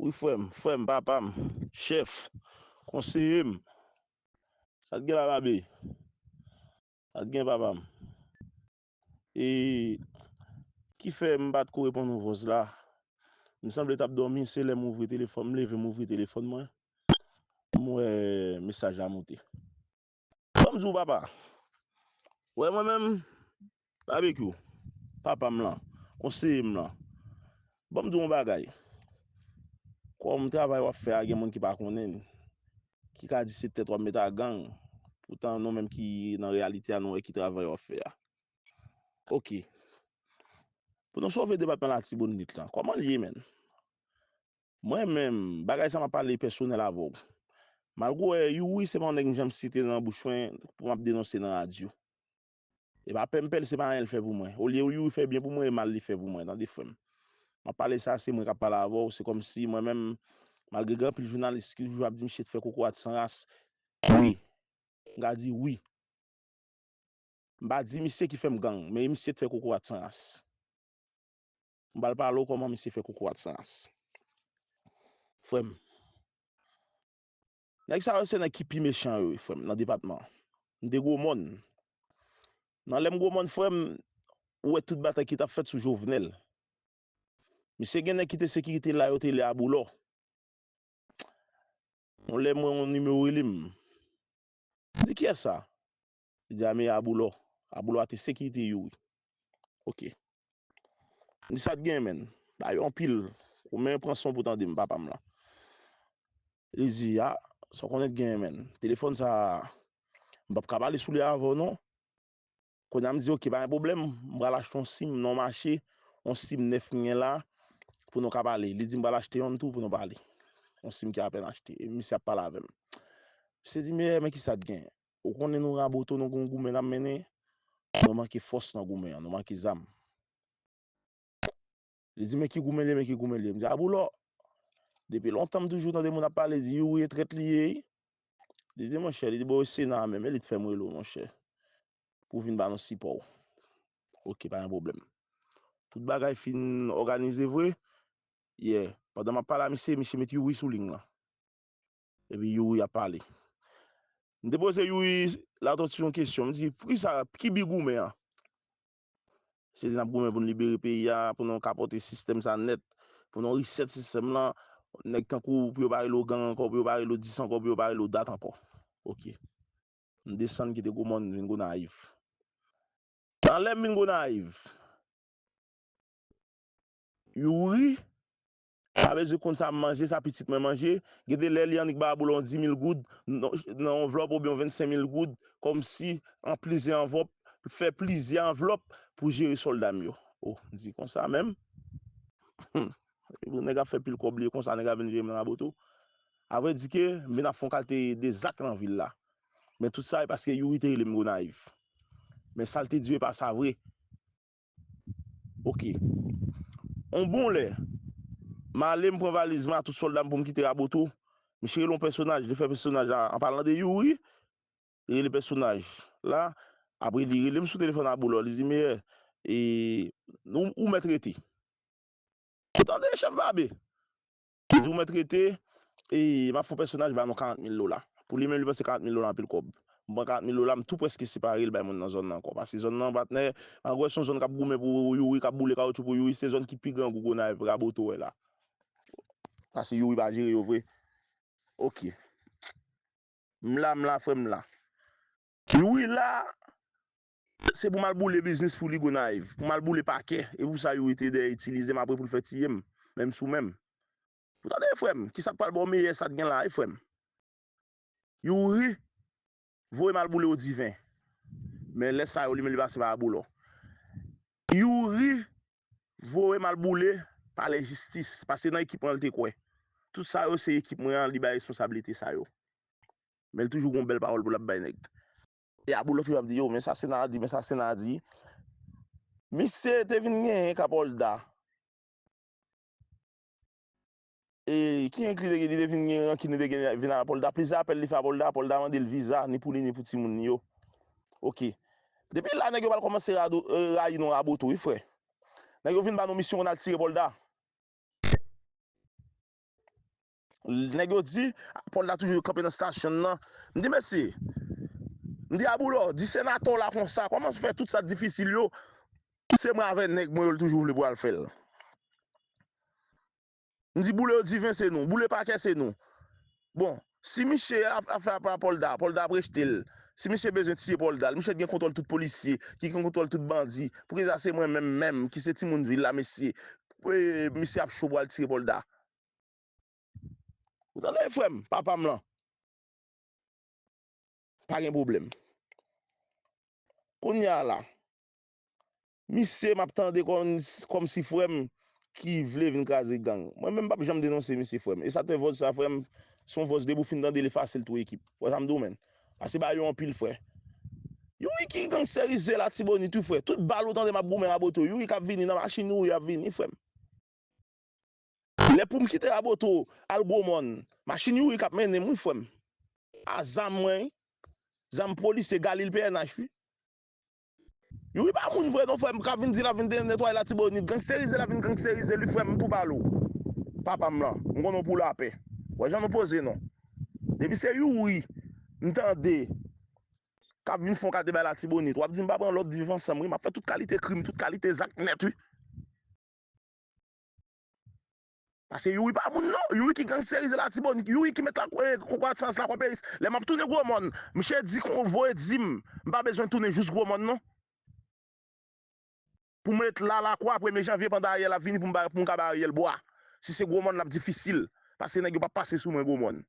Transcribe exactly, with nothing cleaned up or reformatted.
Wi, frè m, frè m, papa m, chèf, konseye m. Sa t gen la, Babe? Sa t gen, papa m? E ki fè m pa t ko reponn ou vòs la? M sanble t ap dòmi, se lè m ouvri telefòn, m leve, m ouvri telefòn mwen, m wè mesaj la moute. Ban m di w, papa. Wè mwen menm, Babekyou, papa m lan, konseye m lan. Ban m di w yon bagay. Kòm travay w ap fè a, gen moun ki pa konnen l, ki ka di se tèt w ap met a gang. Poutan nou menm ki nan reyalite a, nou wè ki travay w ap fè a. Oke. Pou nou sove depatman Latibonit lan, kòman l ye, menn? Mwen menm, bagay sa m ap pale pèsonèl avè w. Malgre w wè Youri se pa yon nèg m janm site nan bouch mwen pou m ap denonse nan radyo. E pa pè m pè l, se pa anyen l fè pou mwen. Olye Youri fè byen pou mwen, e mal li fè pou mwen, tande frè m. M ap pale sa, se mwen k ap pale avè w, se kòmsi mwen menm, malgre gen anpil jounalis ki toujou ap di misye t fè kokorat san ras, wi, m ka di wi. M pa di misye ki fè m gang, men e misye t fè kokorat san ras. M pral pale w kòman misye fè kokorat san ras. Frè m, nèg sa yo se nèg ki pi mechan yo, frè m, nan depatman an. M te Gwomòn. Nan lè m Gwomòn, frè m, ou wè tout batay ki t ap fèt sou Jovenel. Misye gen nèg ki te sekirite la, yo te rele Aboulò. Yon lè m wè yon nimewo rele m. M di, "Kiyès sa?" Li di, "A, men Aboulò." Aboulò a te sekirite Youri. Oke. M di, "Sa t gen, menn?" Ba yo anpil. Ou menm pran son pou tande m, papa m lan. Li di, "A, sa w konnen t gen, menn. Telefòn sa, m p ap ka pale sou li avè w, non." Kounye a m di, "Oke, pa gen pwoblèm, m pral achte yon sim nan yon mache, yon sim nèf m gen la, pou nou ka pale." Li di, "M pral achte yonn tou pou nou pale." Yon sim ki apèn achte, e misye ap pale avè m. Misye di, "Meyè, men kisa t gen? Ou konnen nou Raboto, nou gon goumen n ap mennen, nou manke fòs nan goumen an, nou manke zam." Li di, "Men ki goumen l ye, men ki goumen l ye." M di, "Aboulò, depi lontan m toujou tande moun ap pale, di Youri e trèt li ye, wi." Li di, "Monchè," li di, "Bon, e Sena a menm, e li t fè m rele w, monchè, pou w vin ba nou sipò w." Oke, pa gen pwoblèm. Tout bagay fin òganize vre. Yè, pandan m ap pale a misye, misye met Youri sou liy lan. Epi Youri ap pale. M te poze Youri Latortue yon kesyon. M di, "Poukisa, ki bi goumen an?" Se di n ap goumen pou n libere peyi a, pou nou ka pote sistèm sa nèt, pou nou reset sistèm lan, nèg tankou w, pou yo pa rele w gang ankò, pou yo pa rele w dis ankò, pou yo pa rele w dat ankò. Oke. M desann kite Gwomòn, m vin Gonayiv. Nan lè m vin Gonayiv, Youri pa bezwen konn sa m manje, sa pitit mwen manje. Gen de lè li annik ba Aboulò yon dis mil goud nan, nan yon anvlòp oubyen yon vennsenk mil goud, kòmsi an plizyè anvlòp, fè plizyè anvlòp pou jere sòlda m yo. O, m di konsa menm. Hum. Nèg ap fè pil kòb li ye konsa, nèg ap vin jere m nan Raboto. Avrèdike, m vin ap fè yon kalite de zak nan vil la. Men tout sa e paske Youri te rele m Gonayiv. Men sa l te di yo e pa sa vre. Oke. On bon lè, m ale, m pran valiz mwen ak tout sòlda m pou m kite Raboto. Misye rele yon pèsonaj, li fè pèsonaj la, an palan de Youri, li rele pèsonaj la. Apre li rele m sou telefòn Aboulò, li di, "Meyè, e, ou, ou mèt rete." Ou tande, chèf Babe? Li di, "Ou mèt rete, e, m ap fè yon pèsonaj ba nou karant mil dola." Pou li menm, li panse karant mil dola anpil kòb. M pran karant mil dola, m tou prèske separe l bay moun nan zòn nan ankò. Paske zòn nan, patnè, malgre se yon zòn k ap goumen pou Youri, k ap boule kawotchou pou Youri, se zòn ki pi grangou Gonayiv, Raboto wè la. Paske Youri pa jere yo vre. Oke. M la, m la, frè m la. Youri la, se pou m al boule biznis pou li Gonayiv, pou m al boule pakè. E pou sa Youri te dèyè itilize m apre pou l fè tiye m, menm sou menm. Ou tande, frè m, kisa k pral ba w meyè sa k gen la, wi, frè m. Youri voye m al boule Odiven. Men lè sa yo, li menm li pase pa Aboulò. Youri voye m al boule palè jistis, paske nan ekip mwen li te kwè. Tout sa yo se ekip mwen an, li bay responsablite sa yo. Men li toujou gon bèl pawòl pou l ap bay nèg. E Aboulò toujou ap di, "Yo, men sa Sena a di, men sa Sena a di." Misye te vin genyen k Apòlda. E ki enkli li te gen, li te vin gen rankin, li te gen vin a Apòlda. Plizyè apèl li fè Apòlda, Apòlda mande l viza, ni pou li, ni pou timoun li yo. Oke. Depi la, nèg yo pral kòmanse rado-, eh, rayi nou Raboto, wi, frè. Nèg yo vin ba nou misyon pou n al tire Apòlda. Nèg yo di, Pòlda toujou kanpe nan stasyon nan. M di, mesye, m di, Aboulo, di senatè w la konsa, kòman fè tout sa difisil yo, se mwen avè nèg mwen yo, l toujou vle pou al fè l. M di, boule yo diven se nou, boule pakè se nou. Bon, si misye ap, ap fè apa Pòlda, Pòlda ap rejte l. Si misye bezwen tiye Pòlda, misye gen kontwòl tout polisye, ki gen kontwòl tout bandi. Pou ki sa se mwen menm menm ki se timoun vil la, mesye. E, misye ap cho pou al tiye Pòlda. Ou tande, frè m, papa m lan? Pa gen pwoblèm. Kounye a la, misye m ap tande kòm, kòm si frè m ki vle vin kraze gang. Mwen menm m p ap janm denonse misye, frè m. E sa te vòz sa, frè m, se yon vòz depi w fin tande l efase l tou ekip. Wè sa m di w, menn. Pase ba yo anpil, frè. Youri ki gangsterize Latibonit wi, frè. Tout bal ou tande m ap goumen Raboto, Youri k ap vini nan machin Youri ap vini, frè m. Lè pou m kite Raboto al Gwomòn, machin Youri k ap mennen m wi, frè m. A zam mwen wi. Zam polisye Galil P N H wi. Youri pa moun vre non, frè m, k ap vin di l ap vin netwaye Latibonit. Gangsterize l ap vin gangsterize l wi, frè m, m tou pale w. Papa m lan, m konnen w pou lapè. Wè jan nou poze non. Depi se Youri m tande k ap vin fè yon kate bay Latibonit, w ap di m pa pran lòd viv ansanm wi, m ap fè tout kalite krim, tout kalite zak nèt wi. Paske Youri pa moun non. Youri ki gangsterize Latibonit. Youri ki met la, eh, kokorat sans Lakwa Peris. Lè m ap tounen Gwomòn, misye di kon voye di m, m pa bezwen tounen jous Gwomòn non. Pou m ret la Lakwa premye janvye pandan Ariel ap vini pou m ba, pou m ka ba Ariel bwa. Si se Gwomòn l ap difisil. Paske nèg yo p ap pase sou mwen Gwomòn.